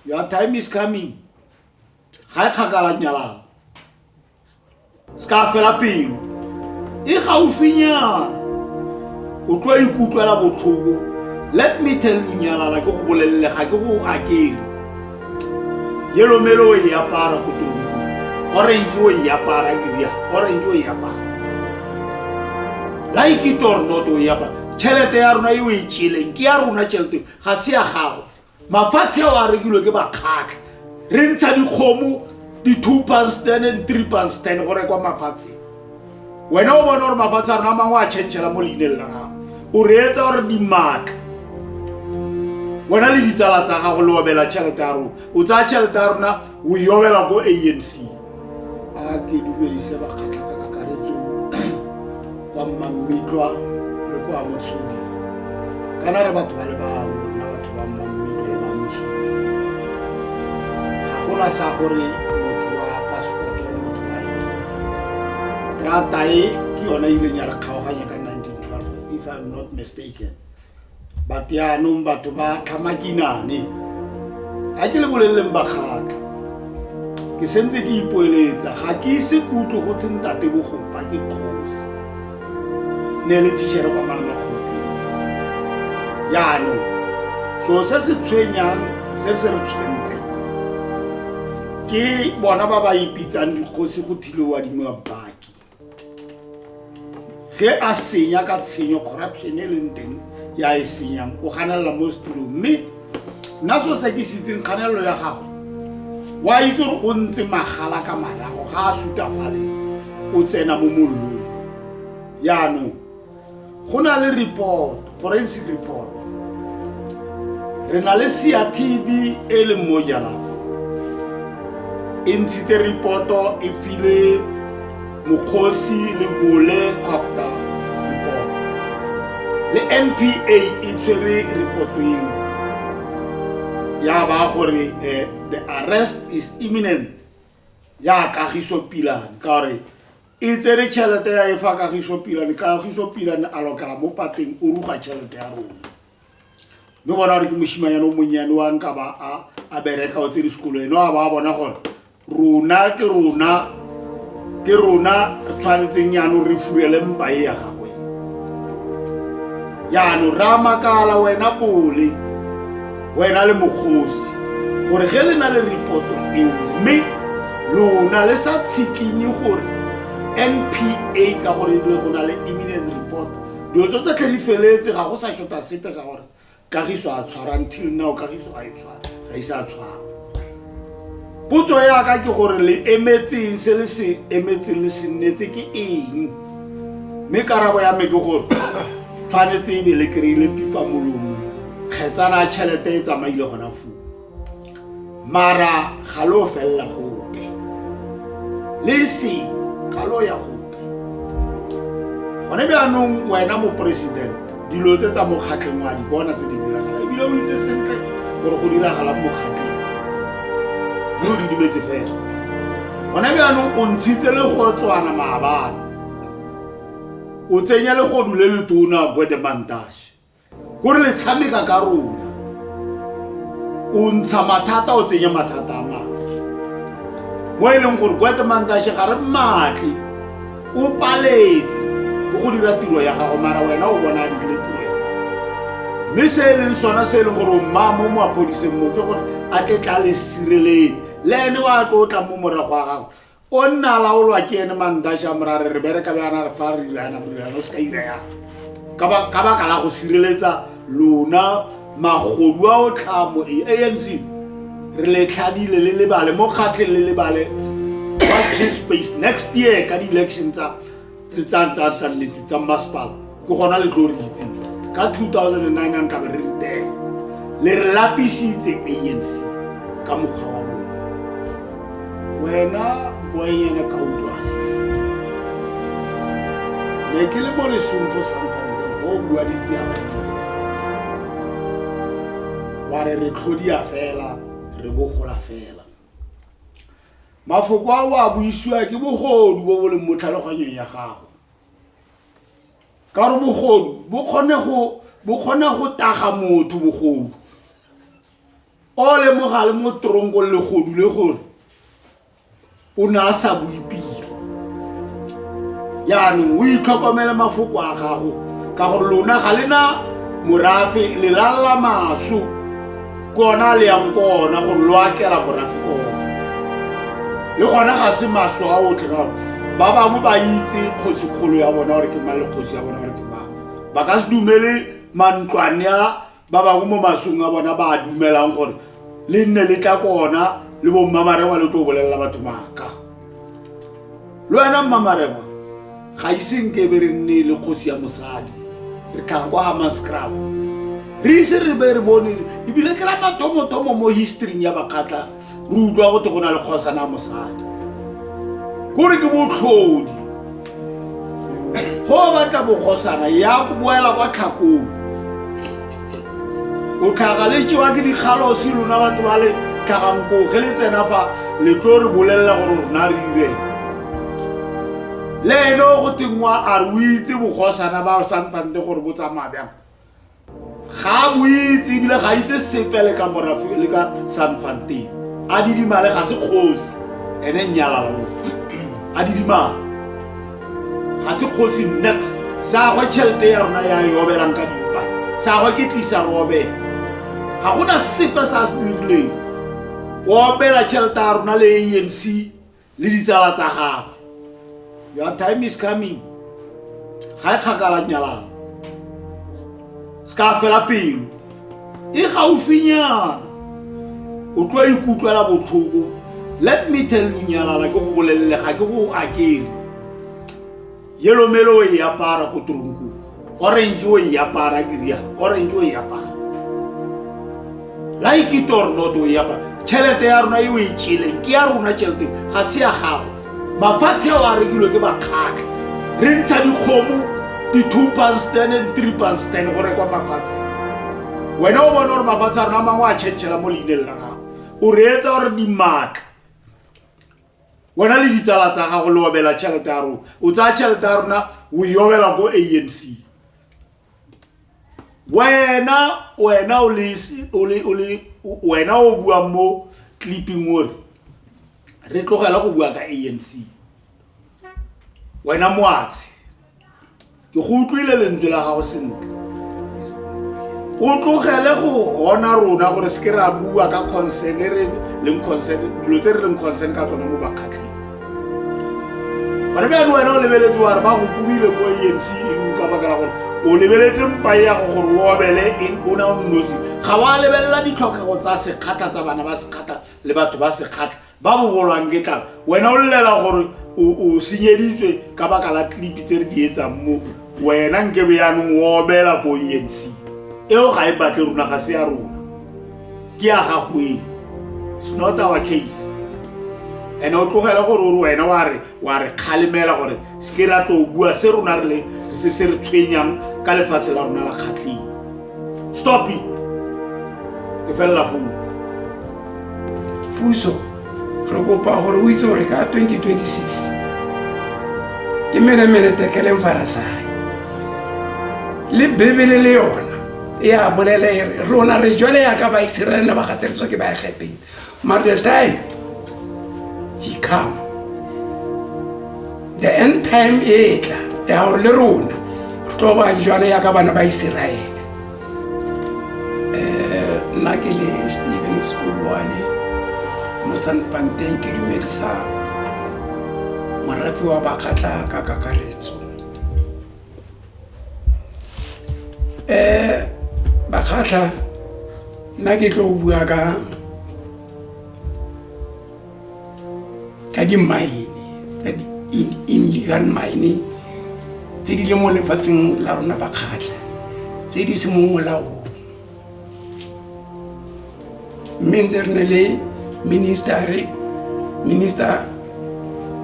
Your time is coming. Ga e kgakala nyalana. Se ka fela pelo. E gaufinyana. O tlo ikutlwela botlhoko. Let me tell you nyalala ke go bolelele ga ke go akele. Yellow mele o e apara ko toronkong. Orange o e apara ke ria. Orange o e apara. Like it or not o e apara. Tšhelete ya rona e o e tšeleng ke ya rona tšhelete ga se ya gago. Mafatshe ao a rekilwe ke Bakgatla. Re ntsha dikgomo di-two pounds ten, di-three pounds ten go rekwa mafatshe. Wena o bona gore mafatshe a rona a mangwe a tšhentšhela mo leineng la gago. O reetsa gore dimatla. Wena le ditsala tsa gago le obela tšhelete ya rona. O tsaya tšhelete ya rona o e obela ko ANC. A ke dumedise Bakgatla ka kakaretso kwa Mmammitlwa le kwa Motshodi. Kana re batho ba le bangwe rona batho ba Mmammitlwa le ba Motshodi. Ga gona sa gore motho wa passport or motho wa eng. Terata e ke yona e ileng ya re kgaoganya ka 1912 if I'm not mistaken. But yaanong batho ba tlhama kinane. A ke le boleleleng Bakgatla. Ke sentse ke ipoeletsa ga ke ise ke utlwe go thwe ntate Bogopa ke kgosi. Ne le tichere kwa Malamakgoteng. Yaanong so se se tshwenyang se se re tshwentseng ke bona ba ba ipitsang dikgosi go thile o adimiwa baki. Ge a senya ka tshenyo corruption e leng teng ya e senyang o ganelela mo setulong mme nna so se ke se itseng kganelelo ya gagwe wa itse gore o ntse magala ka marago ga a sutafale o tsena mo mollong. Yaanong go na le report, forensic report. Re na le Sia TV e leng mo Jalafo. E ntshitse reporto e file Mokgosi le Bole Copter report. Le NPA e tshwere report eo. Ya ba gore the arrest is imminent ya Kagiso Pilane ka gore e tsere tšhelete ya e fa Kagiso Pilane, Kagiso Pilane a lokela mo pateng o ruga tšhelete ya rona. Mme bona gore ke moshimanyana o monnyane wa nka ba a a bereka o tsere sekolo ene a ba a bona gore rona ke rona ke rona re tshwanetseng yaanong re furele mpa e ya gagwe. Yaanong re a makala wena Bole, wena le Mokgosi gore ge le na le reporto eo mme lona le sa tshikinye gore NPA ka gore ebile go na le imminent report dilo tso tsotlhe di feletse ga go sa shota sepe sa gore Kagiso a tshwara until now Kagiso ga e tshwara ga ise a tshwarwe. Potso ya ka ke gore le emetseng se le se emetseng le se nnetse ke eng? Mme karabo ya me ke gore tshwanetse e be le kry-ile pipa molomo kgetsana ya tšhelete e tsamaile gona foo. Mara ga lo felela gope. Le seng ga lo ya gope. Gone bjaanong wena moporesidente dilo tse tsa mokgatlheng wa di bona tse di diragalang ebile o itse sentle gore go diragalang mokgatlheng mme o didimetse fela. Gone bjaanong o ntshitse legotswana maabane o tsenya legodu le letona Gwede Mantashe. Kore le tshameka ka rona. O ntsha mathata o tsenya mathata a mangwe. Mo e leng gore Gwede Mantashe ga re mmatle o paletswe ke go dira tiro ya gago mara wena o bona a dirile tiro ya gago. Mme se e leng sona se e leng gore o mmaya mo mapodiseng mo ke gore a tle tla le sireletse. Le ene wa tlo tla mo morago ga gago. O nna a laolwa ke ene Mantashe a mo raya re re bereka bjana re fa re dira yana re dira yana o se ka ira yana. Ka baka la go sireletsa lona magodu a o tlhamo e ANC re le tlhadile le lebale mo kgatlheng le lebale watch this space next year ka di-election tsa tsa tsa tsa nnete tsa masepala ke gona le tlo re itseng ka 2009 a nkabe re ritela le re lapisitse ANC ka mokgwa wa lona. Wena boenyana ka utlwane ne ke le mo lesong fo Sanfante go bua ditsia ba dilo tsa wa re re tlhodia fela re bogola fela. Mafoko ao a buisiwa ke bogodu bo bo leng mo tlhaloganyong ya gago. Ka gore bogodu bo kgone go bo kgone go taga motho bogodu. O lemoga le mo toronkong legodu le gore o ne a sa bue pila. Yaanong o itlhokomele mafoko a gago ka gore lona ga le na morafe, le lalla maso ke ona a le yang ko ona gore lo akela morafe ko ona. Le gona ga se maso a otlhe ka gore ba bangwe ba itse kgosikgolo ya bona gore ke mang le kgosi ya bona gore ke mang. Ba ka se dumele mantlwane a ba bangwe mo masong a bona ba dumelang gore le nne le tla ko ona le bo mmamarengwa le tlo bolelela batho maaka. Le wena mmamarengwa ga ise nke be re nne le kgosi ya mosadi, re tlhaga kwa Hammanskraal, re ise re be re bone, ebile ke la mathomothomo mo historyng ya Bakgatla re utlwa gote go na le kgosana ya mosadi. Kore ke botlhodi go batla bogosana ya go boela kwa tlhakong, o tlhaga le tsewa ke dikgalosi lona batho ba le tlhagang koo, ge le tsena fa le tlo re bolelela gore rona re ireng. Le ene o go tengwa a re o itse bogosana ba Sandfontein gore bo tsamaya bjang, ga a bo itse ebile ga itse sepe le ka morafe le ka Sandfontein. A didimale, ga se kgosi ene nyalala o a didimale, ga se kgosi next. Sa gwe tšhelete ya rona ya e obelang ka dimpa, sa gwe ke tlisa re obela, ga gona sepe sa se dirileng. O obela tšhelete ya rona le ANC le ditsala tsa gagwe. Your time is coming, ga e kgakala nyalana, se ka fela pelo, e gaufinyana o tlo ikutlwela botlhoko. Let me tell you nyalala, ke go bolelele, ga ke go akele. Yellow mele o e apara ko toronkong, orange o e apara, ke ria orange o e apara, like it or not o e apara. Tšhelete ya rona e o e tšheleng ke ya rona, tšhelete ga se ya gago. Mafatshe ao a rekilwe ke Bakgatla, re ntsha dikgomo di-2 pounds 10, di-3 pounds 10 go rekwa mafatshe. Wena o bona gore mafatshe a rona a mangwe a tšhentšhela mo leineng la gago, o reetsa gore dimatla wena le ditsala tsa gago le obela tšhelete ya rona. O tsaya tšhelete ya rona o e obela ko ANC. Wena wena o le o le o le wena o buang mo clipping ore re tlogela go bua ka ANC, wena moatshe ke go utlwile lentswe la gago sentle. O tlogele go gona rona gore se ke ra bua ka concern e re leng concern, dilo tse re leng concern ka tsone mo Bakgatleng. Gone bjane wena o lebeletse wa re ba go kumile ko ANC eng ka baka la gore o lebeletse mpa ya go gore o obele o na o nnosi, ga wa lebelela ditlhokego tsa Sekgatla, tsa bana ba Sekgatla le batho ba Sekgatla ba bobolwang ke tlala. Wena o llela gore o senyeditswe ka baka la clip tse re di etsang mo. Wena nkebe yaanong o obela ko ANC eo, ga e batle rona, ga se ya rona, ke ya gago e. It's not our case. And o tlogele gore o re wena wa re kgalemela gore se ke ra tlo bua se rona re le se se re tshwenyang ka lefatshe la rona la Kgatleng. Stop it, ke felela foo. Puso, re kopa gore o itse gore ka 2026 ke menemene tekeleng farasai le Bebele le yona e a bolela e re rona re jwale yaka Baiseraele ne ba gateletswa ke Baegepeta, mare the time he come, the end time e tla ya gore le rona re tlo ba jwale yaka bana ba Iseraele. Nna ke le Steven Sekolwane mo Sandfontein, ke dumedisa morafe wa Bakgatla ka kakaretso. Bakgatla, nna ke tlo bua ka di-mine tsa di-illegal mining tse di leng mo lefatsheng la rona Bakgatla, tse di se mo molaong. Mme ntse re ne le minister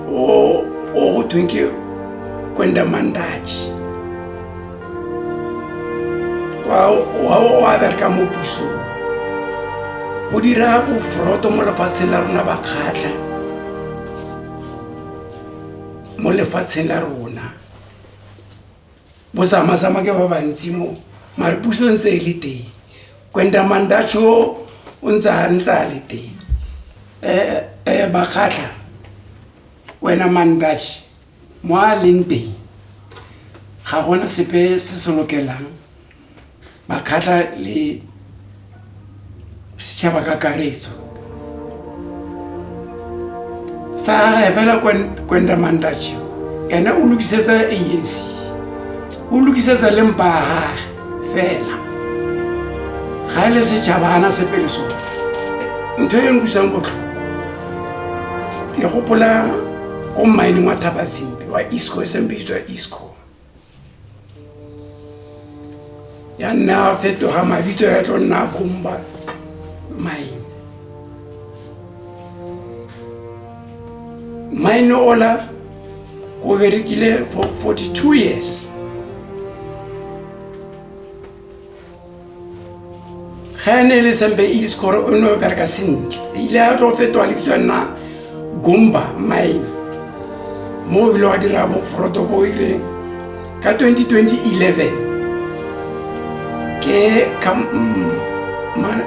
o go thweng ke Gwenda Mandachi wa bereka mo pusong, go dira bofroto mo lefatsheng la rona Bakgatla, mo lefatsheng la rona bosamasama ke ba bantsi mo, mare puso ntse e le teng. Gwenda Mandachi o O ntse a ntse a le teng. Um Bakgatla, wena Mandache, mo a leng teng ga gona sepe se se lokelang Bakgatla le setšhaba ka karetso. Sa gage fela Kwenda Mandache, ene o lokisetsa ANC, o lokisetsa le mpa ya gage fela. Ga e le setšhaba ana sepe le sone. Ntho e nkusang botlhoko, ke gopola ko mmineng wa Thabatsimbi wa Isco, e seng bitswa Isco, ya nna a fetoga mabitso, ya tlo nna Kumba mine. Mine ola ko berekile for 42 years. Ga ne le sempe Iscor, o ne o bereka sentle. Ile a tlo fetoga lebitso ya nna Gumba mine, mo o ile wa dira boforoto bo ileng ka 2011 ke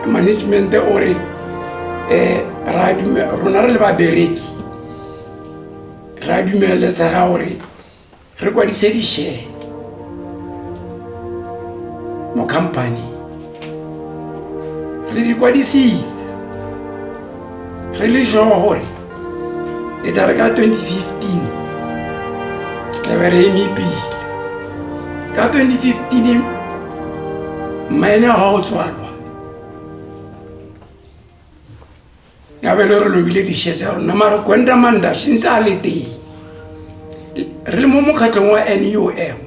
management o re um rona re le babereki re a dumelesega gore re kwadise di-share mo company. Re di kwadisitse re le sure gore e tla re ka 2015 tlabe re eme pele. Ka 2015 mine ga o tswalwa, ya be le re lobile di-share tsa rona. Mare Kwenda Mandash ntse a le teng. Re le mo mokgatlhong wa NUM,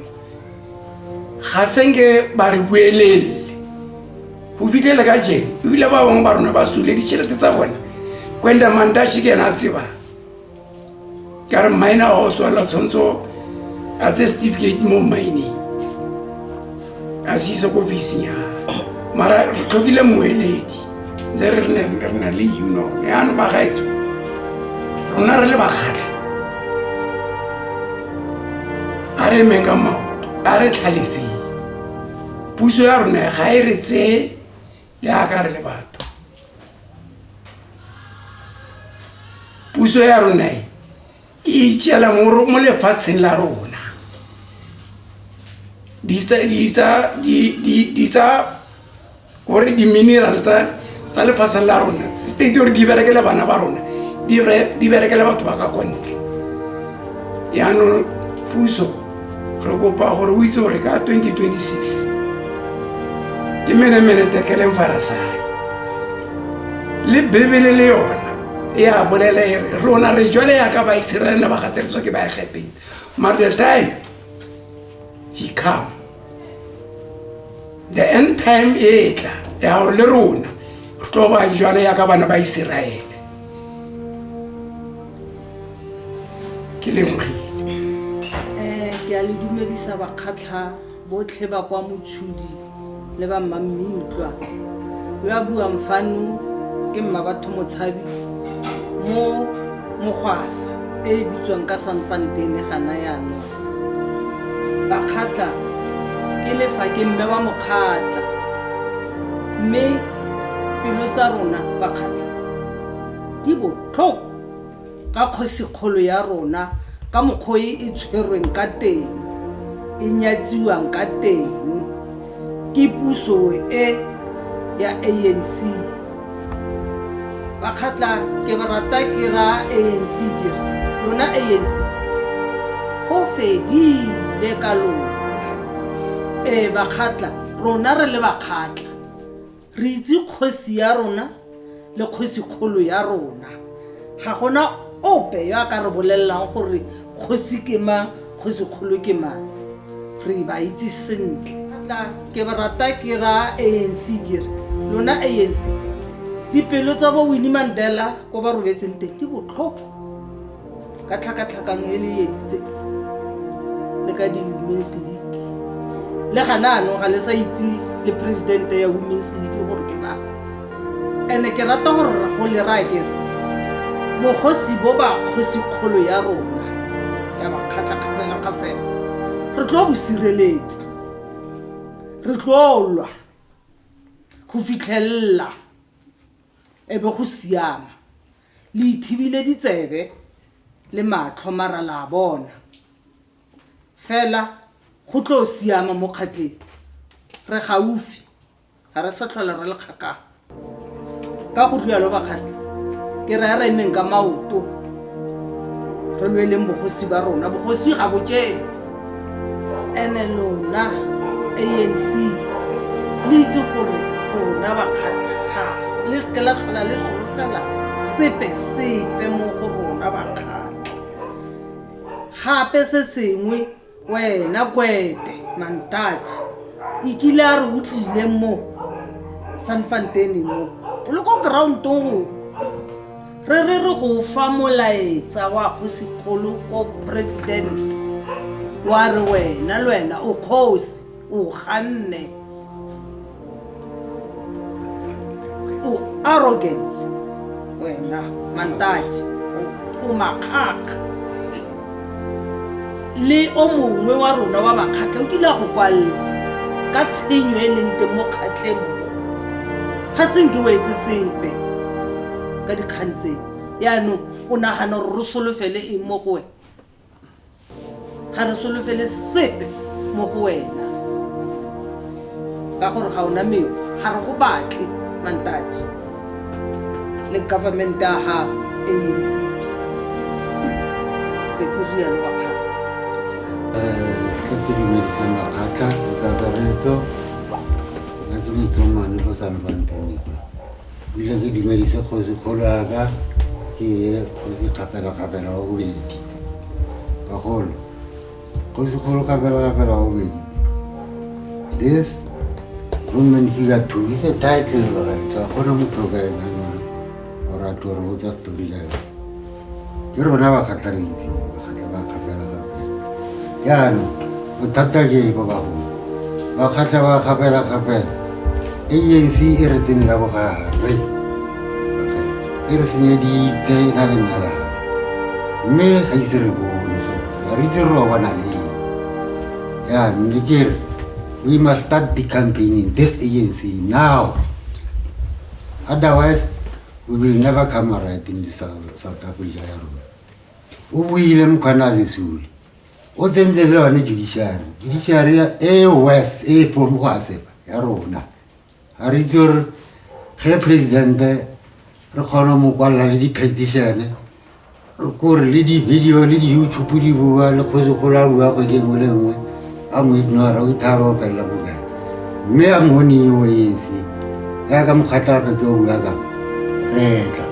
ga senke ba re buelele go fitlhele ka jeno. Ebile ba bangwe ba rona ba sule ditšhelete tsa bona. Kwenda Mandash ke ena a tsebang ka re mine ga o tswalela, tshwanetse a tse certificate mo mineng a se ise ko ofising ya. Mara re tlhokile mmoeledi, ntse re re na le union. Yaanong bagaetso, rona re le Bakgatlha, a re emeng ka maoto, a re tlhalefeng. Puso ya rona ga e re tseye yaka re le batho. Puso ya rona e itšela mo lefatsheng la rona di tsa gore di-mineral tsa lefatsheng la rona state gore di berekele bana ba rona, di berekele batho ba ka kwa ntle. Yaanong puso, re kopa gore o itse gore ka 2026 ke menemene tekeleng farasai. Le Bebele le yona e a bolela e re rona re jwale yaka Baiseraele ne ba gateletswa ke Baegepeta, mare the time he come, the end time e tla ya gore le rona re tlo ba jwale yaka bana ba Iseraele. Ke lemogile. Ke a le dumedisa Bakgatlha botlhe ba kwa Motshodi le ba Mmammitlwa. Yo a buang fano ke mma batho Motshabi mo Mogwasa e e bitswang ka Sanfantene gana yaanong. Bakgatla ke lefa ke mme wa Mokgatla, mme pelo tsa rona Bakgatla di botlhoko ka kgosikgolo ya rona, ka mokgwa e e tshwerweng ka teng, e nyatsiwang ka teng ke puso e ya ANC. Bakgatla ke ba rata ke ra ANC, ke re lona ANC go fedile ka lona. Ee Bakgatla, rona re le Bakgatla re itse kgosi ya rona le kgosikgolo ya rona. Ga gona ope yo a ka re bolelelang gore kgosi ke mang, kgosikgolo ke mang. Re ba itse sentle. Tla ke ba rata ke ra ANC, ke re lona ANC dipelo tsa bo Winnie Mandela ko ba robetseng teng di botlhoko ka tlhakatlhakano e le editse le ka di-Women's League. Le gana anong ga le sa itse le presidente ya Women's League gore ke mang. Ene ke rata gore re go le raya ke re bogosi bo ba kgosikgolo ya rona ya Bakgatla kgafela-kgafela re tlo bo sireletsa, re tlo lwa go fitlhelela. E be go siama. Le ithibile ditsebe le matlho mara la bona. Fela go tlo siama mo Kgatleng. Re gaufi, ga re sa tlhola re le kgakala. Ka go rialo Bakgatla, ke re a re emeng ka maoto, re lweleng bogosi ba rona. Bogosi ga bo tšelwe. Ene lona ANC le itse gore rona Bakgatla ga le seke la tlhola le solofela sepe sepe mo go rona Bakgatla. Gape se sengwe wena Kwete Mantatše e kile a re o tlile mo Sanfantene mo o le ko groundong re re re go fa molaetsa wa kgosikgolo ko president wa re wena le wena o kgosi o ganne o arrogant wena Mantatše o makgakga le o mongwe wa rona wa Bakgatla o kile a go kwalela ka tshenyo e leng teng mo Kgatleng mo ga senke o etse sepe ka dikgang tse yaanong o nagana gore re solofele eng mo go wena ga re solofele sepe mo go wena ka gore ga ona mekgwa ga re go batle Mantatše le government ya gago ANC tse ke rialo Bakgatla. Ke ke dumedisang Bakgatla ka kakaretso nna ke motsongwane ko Sanfantene ebile ke dumedise kgosi kgolo yaka ke ye kgosi kgafela kgafela wa bobedi bagolo kgosi kgolo kgafela kgafela wa bobedi this Roman figure two is a title bagaetsho ga gona motho o ka e nang gore a tlo re botsa story ka yone ke rona Bakgatla re itseng Bakgatla ba kgafela kgafela jaanong bothata ke ba bagolo Bakgatla ba kgafela kgafela ANC e re tsene ka bogare e re senyeditse e na le nyalano mme ga ise re bone so ga re itse re o bona leng jaanong ne ke re we must start the campaigning this ANC now otherwise we will never come right in the South, South Africa ya rona o buile Mkhwanazi Sule o tsentse le yone judiciary judiciary e west e form go asepa ya rona ga re itse gore ge presidente re kgona mo kwalela le di-petition kore le di-video le di-youtube di bua le kgosigolo a bua kgwedi e nngwe le nngwe a mo ignora o ithare o felela bokae mme a mone o ANC yaka mokgatla a fetse o bua ka re tla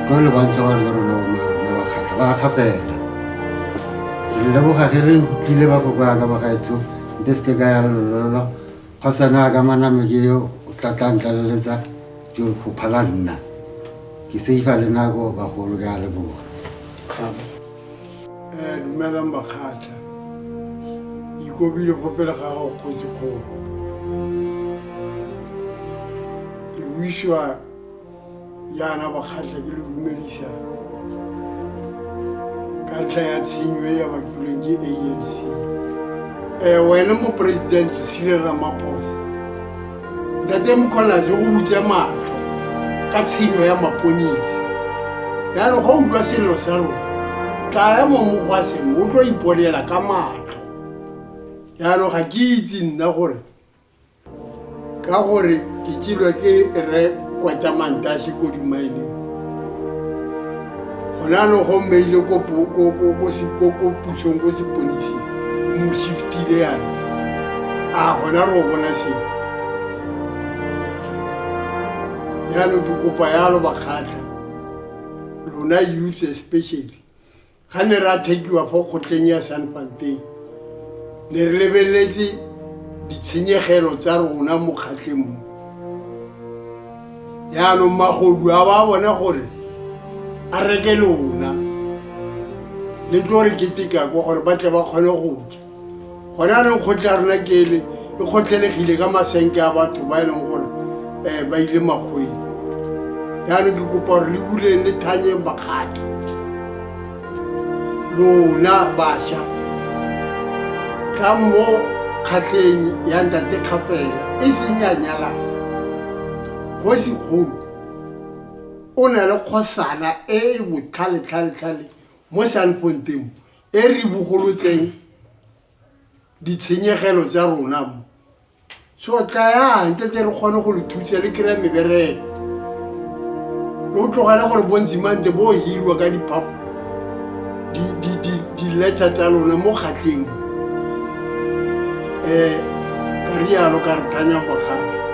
tlo le bontsha gore le rona bomma Bakgatla ba kgapela ke leboga ge re utlwile mafoko a ka bagaetsho nte seke ka ya lololo kgosana a ka maname ke yo o tla tla ntlaleletsa ke go phala nna ke seifa le nako bagolo ke a leboga. Kgabo. Dumelang Bakgatla. Ikobile fo pele ga gago kgosi kgolo. Ke buisiwa jaana Bakgatla ke le dumedisa ka ntlha ya tshenyo e ya bakilweng ke ANC. Wena moporesidente Cyril Ramaphosa, Ntate Mkhwanazi go butse matlho ka tshenyo ya maponisa. Jaanong ga o utlwa selelo sa rona, tlaya mo mogwaseng o tlo iponela ka matlho. Jaanong ga ke itse nna gore ka gore ke tsilwe ke re Kwata Mantashe ko dimaeneng gone anong go mmeile ko pusong ko seponising o mo shiftile yana a gona re o bona sengwe jaanong ke kopa yalo Bakgatla lona youth especially Ga ne ra thekiwa fo kgotleng ya Sanfontein, ne re lebeletse ditshenyegelo tsa rona mo kgatleng mo. Jaanong magodu a ba bona gore a reke lona le tlo re keteka ko gore ba tle ba kgone go ja. Gone anong kgotla ya rona ke ele e kgotlhelegile ka masenke a batho ba e leng gore um ba ile makgweng. Jaanong ke kopa gore le buleng le thanyeng Bakgatla lona bašwa tla mo kgatleng ya ntate Kgapela e seng ya nyalana kgosi kgolo. O na le kgosana e e botlhale-tlhale-tlhale mo Sandfontein mo, e re bogolotseng ditshenyegelo tsa rona mo. So tlayang tle tle re kgone go le thusa le kry-a mebereko. Le o tlogele gore bonzimante bo hirwa ka di-letter tsa lona mo kgatleng. Ka rialo ka re thanya bakgatla.